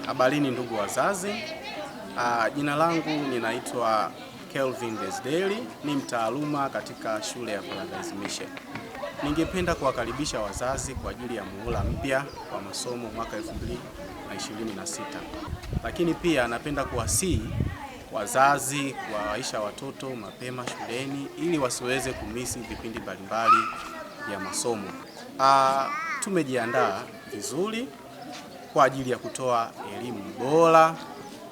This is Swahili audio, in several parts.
Habarini ndugu wazazi. Jina langu ninaitwa Kelvin Desdeli, ni mtaaluma katika shule ya Paradise Mission. Ningependa kuwakaribisha wazazi kwa ajili ya muhula mpya wa masomo mwaka 2026. Lakini pia napenda kuwasihi wazazi kuwawaisha watoto mapema shuleni ili wasiweze kumisi vipindi mbalimbali vya masomo. Tumejiandaa vizuri kwa ajili ya kutoa elimu bora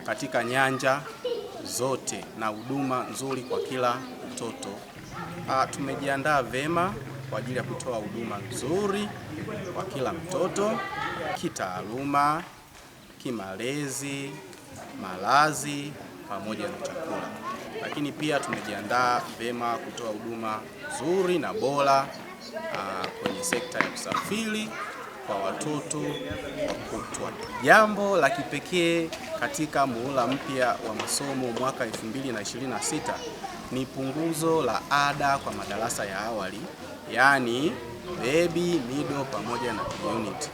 katika nyanja zote na huduma nzuri kwa kila mtoto. Tumejiandaa vema kwa ajili ya kutoa huduma nzuri kwa kila mtoto kitaaluma, kimalezi, malazi pamoja na chakula. Lakini pia tumejiandaa vema kutoa huduma nzuri na bora kwenye sekta ya usafiri kwa watoto wa kutwa. Jambo la kipekee katika muhula mpya wa masomo mwaka 2026 ni punguzo la ada kwa madarasa ya awali, yaani baby, middle pamoja na unit.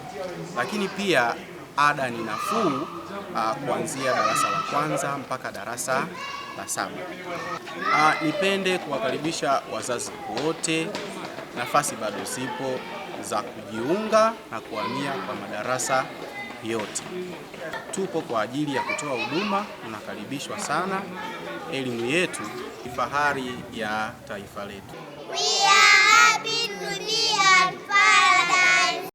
Lakini pia ada ni nafuu kuanzia darasa la kwanza mpaka darasa la saba. Nipende kuwakaribisha wazazi wote, nafasi bado zipo za kujiunga na kuhamia kwa madarasa yote. Tupo kwa ajili ya kutoa huduma, unakaribishwa sana. Elimu yetu ni fahari ya taifa letu. We